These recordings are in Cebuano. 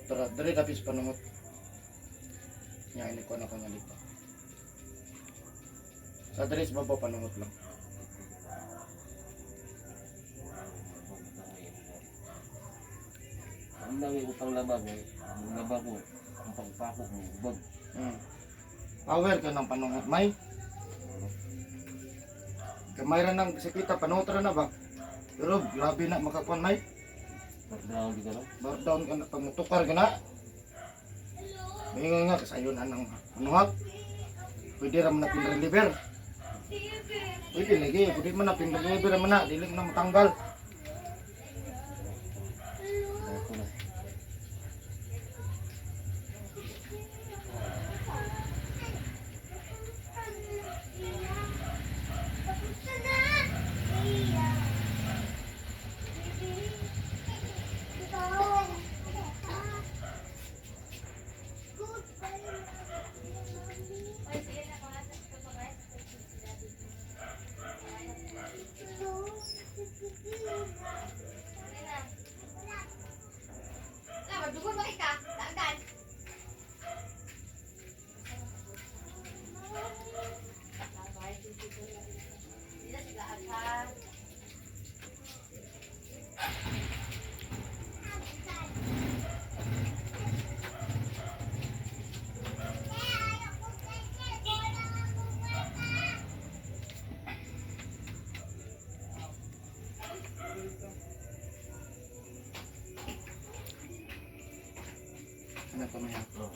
Pero diri kapis panuhot. Nya ini ko na ko nga dito. Sa diri sa babaw panuhot lang. Ang dami utang labag eh. Ang labag ko, ang pagpako mo, ubag. Power ka ng panuhot may. Gamay ra nang sakita panuhot ra na ba? Pero grabe na makakuan may. Pagdraw di ka no? Bar down ka na pag mutukar ka na. Maingon nga kasayon anang panuhot. Pwede ra man na pinreliver. Pwede lagi, pwede man na pinreliver man na, dili man na matanggal. Ako na. Ano pa may Oh.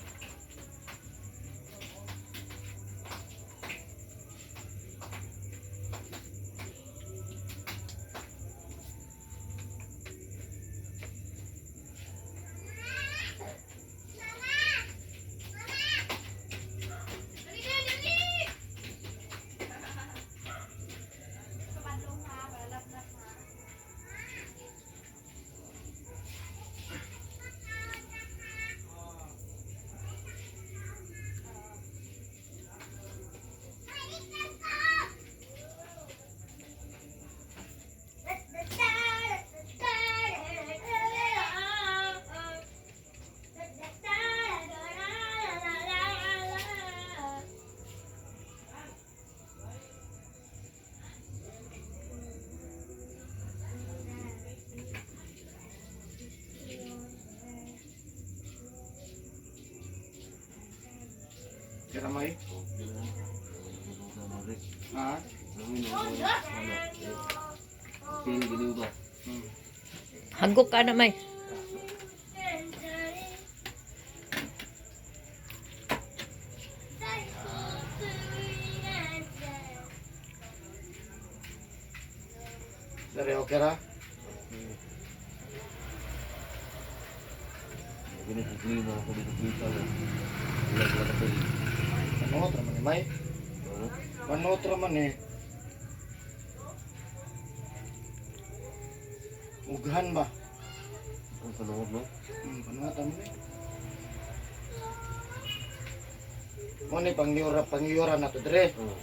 Kira may? Ha? Okay, giliw ba? Hagok ka na may. Dari okay ra? Gini klima ako dito kita. Wala ko na tayo. Panuhot ra man ni may. Ano? Panuhot ra man eh. Ughan ba? Ang panuhot no? Panuhot ra man eh. Mo ni pangyura pangyura na to dire. Oh.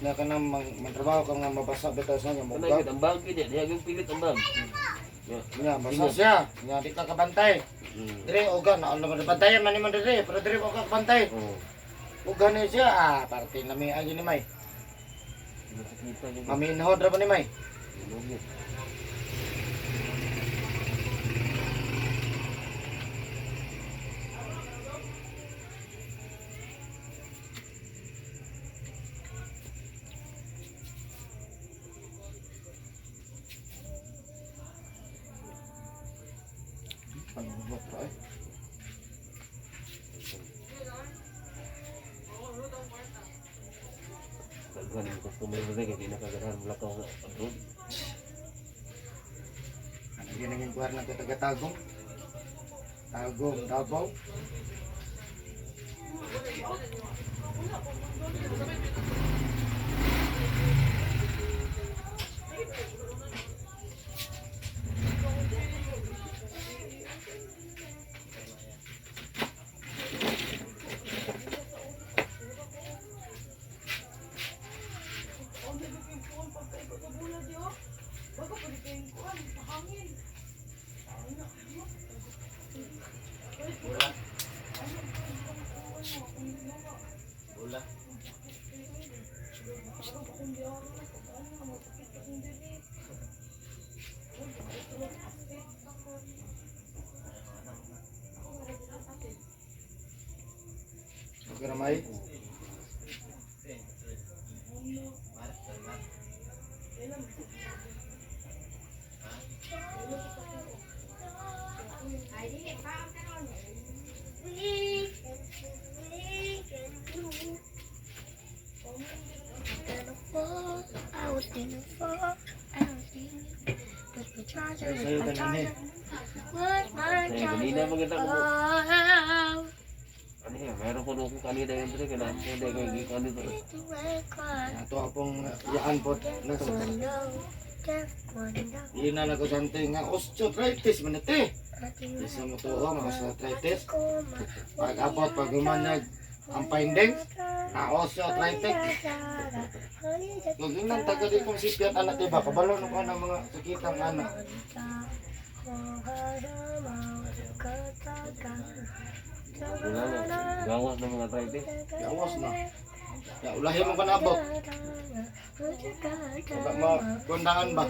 Na ka nang mantrabaho ka nga mabasa bitaw sa niya mo. Kanay ang bag gid, diha gyud pilit ang bag. Ya. Nya basa siya. Nya di ka kabantay. Dire uga na alam mo bantayan man nimo dire, pero dire wa ka kabantay. Oh. Uga ni siya ah, parte na may agi ni may. Nakita niyo. Maminhod ra ba ni may? Lugi. Panuhot ra eh. Daghan ang customer ba kay di nakaganahan lakaw nga abroad. Ano yun ang kuwar ng taga-tagong? Tagong, Davao. Bola. Bola. Okay, Ramay. Gonna fall, I was gonna fall, I was gonna. With my charger, Sa'yo with my ganun eh. charger, with my Ay, kanina charger. maganda ko. Oh, Ano yan? Meron ko nung kanina yung dre. Kailangan ko hindi ko gikan dito. to wake up. Ato apong yaan po. Just one no, just one no. Ina na ko sante nga osteoarthritis man ite. Nothing Isa mo to oh, mga osteoarthritis. Koma. Pag abot pag humanag ang findings na osteoarthritis. Kung inang taga di kong sipyat anak diba, kabalo na ko ng mga sakitang anak. Wala na. Gawas ng mga arthritis. Gawas na. Ya, ulahin mo ka na abot. Wala mo, kundangan ba?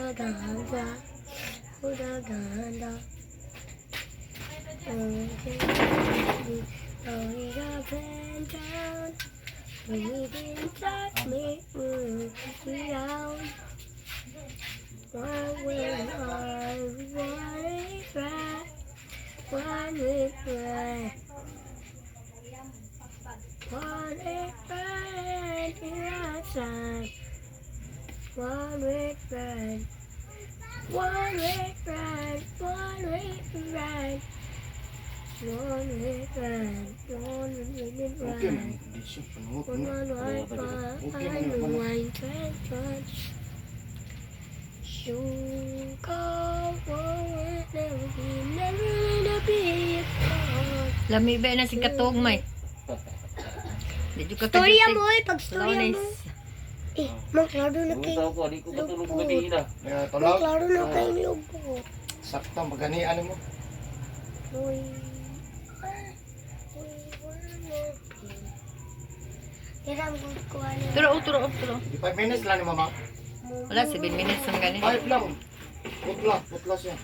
One one red ride, one red ride, one red ride, one red ride, one red Okay man, ride. kondisyon. Panuot One mo. one one Okay, one man, one one one. You go on, never be, never gonna be apart. Lami ba na si katog may? Di jud ka Storya kajuti. mo eh, pag storya mo. Eh, maklaro na Ang kay tao ko, di ko katulog gabi na. Kaya Ang tulog. klaro na kay lubot. Sakto, maganian mo. We are, we wanna be. Hiram ko ano. Turo, oh, turo, oh, turo. 5 minutes lang ni mama. Wala, 7 minutes ang gani. 5 lang. Putla, putla siya.